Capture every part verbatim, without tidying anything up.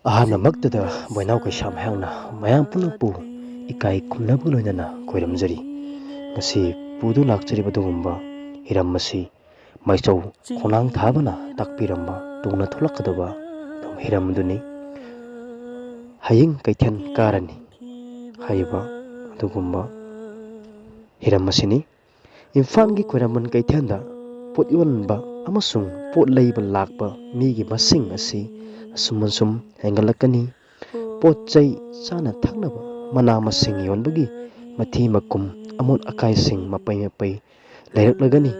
ꯑꯍꯥꯟꯕꯃꯛꯇꯗ ꯕꯣꯏꯅꯥꯎ ꯀꯩꯁꯥꯝ ꯍꯥꯏꯅ ꯃꯌꯥꯝ ꯄꯨꯝꯅꯃꯛꯄꯨ ꯏꯀꯥꯏ ꯈꯨꯝꯅꯕꯒ ꯂꯣꯏꯅꯅ ꯈꯣꯏꯔꯝꯖꯔꯤ꯫ ꯉꯁꯤ ꯄꯨꯗꯨꯅ ꯂꯥꯛꯆꯔꯤꯕ ꯑꯗꯨꯒꯨꯝꯕ ꯍꯤꯔꯝ ꯑꯁꯤ ꯃꯥꯏꯆꯧ ꯈꯣꯡꯅꯥꯡ ꯊꯥꯕꯅ ꯇꯥꯛꯄꯤꯔꯝꯕ ꯇꯨꯡꯗ ꯊꯣꯛꯂꯛꯀꯗꯕ ꯑꯗꯨꯒꯨꯝꯕ ꯍꯤꯔꯝ ꯑꯗꯨꯅꯤ꯫ ꯍꯌꯤꯡ ꯀꯩꯊꯦꯜ ꯀꯥꯔꯅꯤ ꯍꯥꯏꯔꯤꯕ ꯑꯗꯨꯒꯨꯝꯕ ꯍꯤꯔꯝ ꯑꯁꯤꯅꯤ꯫ ꯏꯝꯐꯥꯜꯒꯤ ꯈ꯭ꯋꯥꯏꯔꯝꯕꯟ ꯀꯩꯊꯦꯜꯗ ꯄꯣꯠ ꯌꯣꯟꯕ ꯑꯃꯁꯨꯡ ꯄꯣꯠ ꯂꯩꯕ ꯂꯥꯛꯄ ꯃꯤꯒꯤ ꯃꯁꯤꯡ ꯑꯁꯤ ꯑꯁꯨꯝ ꯑꯁꯨꯝ ꯍꯦꯟꯒꯠꯂꯛꯀꯅꯤ꯫ ꯄꯣꯠ ꯆꯩ, ꯆꯥꯅ ꯊꯛꯅꯕ, ꯃꯅꯥ ꯃꯁꯤꯡ ꯌꯣꯟꯕꯒꯤ ꯃꯊꯤ ꯃꯀꯨꯝ, ꯑꯃꯣꯠ ꯑꯀꯥꯏꯁꯤꯡ ꯃꯄꯩ ꯃꯄꯩ ꯂꯩꯔꯛꯂꯒꯅꯤ꯫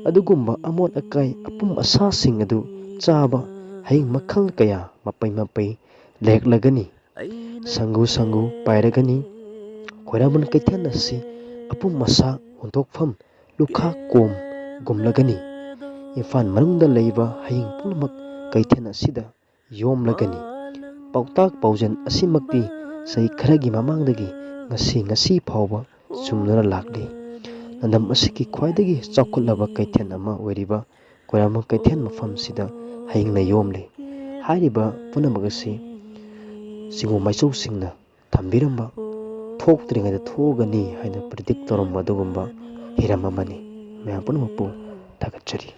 ꯑꯗꯨꯒꯨꯝꯕ ꯑꯃꯣꯠ ꯑꯀꯥꯏ ꯑꯄꯨꯝ ꯑꯁꯥꯁꯤꯡ ꯑꯗꯨ ꯆꯥꯕ ꯍꯌꯤꯡ ꯃꯈꯜ ꯀꯌꯥ ꯃꯄꯩ ꯃꯄꯩ ꯂꯩꯔꯛꯂꯒꯅꯤ꯫ ꯁꯪꯒꯨ ꯁꯪꯒꯨ ꯄꯥꯏꯔꯒꯅꯤ꯫ ꯈ꯭ꯋꯥꯏꯔꯝꯕꯟ ꯀꯩꯊꯦꯜ ꯑꯁꯤ ꯑꯄꯨꯝ ꯑꯁꯥ ꯍꯨꯟꯗꯣꯛꯐꯝ ꯂꯨꯈꯥ ꯀꯣꯝ ꯒꯨꯝꯂꯒꯅꯤ꯫ ꯏꯝꯐꯥꯜ ꯃꯅꯨꯡꯗ ꯂꯩꯕ ꯍꯌꯤꯡ ꯄꯨꯝꯅꯃꯛ ꯀꯩꯊꯦꯜ ꯑꯁꯤꯗ ꯌꯣꯝꯂꯒꯅꯤ꯫ ꯄꯥꯎꯇꯥꯛ ꯄꯥꯎꯖꯦꯜ ꯑꯁꯤꯃꯛꯇꯤ ꯆꯍꯤ ꯈꯔꯒꯤ ꯃꯃꯥꯡꯗꯒꯤ ꯉꯁꯤ, ꯉꯁꯤ ꯐꯥꯎꯕ ꯆꯨꯝꯗꯨꯅ ꯂꯥꯛꯂꯤ꯫ ꯂꯝꯗꯝ ꯑꯁꯤꯒꯤ ꯈ꯭ꯋꯥꯏꯗꯒꯤ ꯆꯥꯎꯈꯠꯂꯕ ꯀꯩꯊꯦꯜ ꯑꯃ ꯑꯣꯏꯔꯤꯕ ꯈ꯭ꯋꯥꯏꯔꯝꯕꯟ ꯀꯩꯊꯦꯜ ꯃꯐꯝꯁꯤꯗ ꯍꯌꯤꯡꯅ ꯌꯣꯝꯂꯤ꯫ ꯍꯥꯏꯔꯤꯕ ꯄꯨꯝꯅꯃꯛ ꯑꯁꯤ ꯆꯤꯡꯉꯨ ꯃꯥꯏꯆꯧꯁꯤꯡꯅ ꯊꯝꯕꯤꯔꯝꯕ, ꯊꯣꯛꯇ꯭ꯔꯤꯉꯩꯗ ꯊꯣꯛꯑꯒꯅꯤ ꯍꯥꯏꯅ predict ꯇꯧꯔꯝꯕ ꯑꯗꯨꯒꯨꯝꯕ ꯍꯤꯔꯝ ꯑꯃꯅꯤ꯫ ꯃꯌꯥꯝ ꯄꯨꯝꯅꯃꯛꯄꯨ ꯊꯥꯒꯠꯆꯔꯤ꯫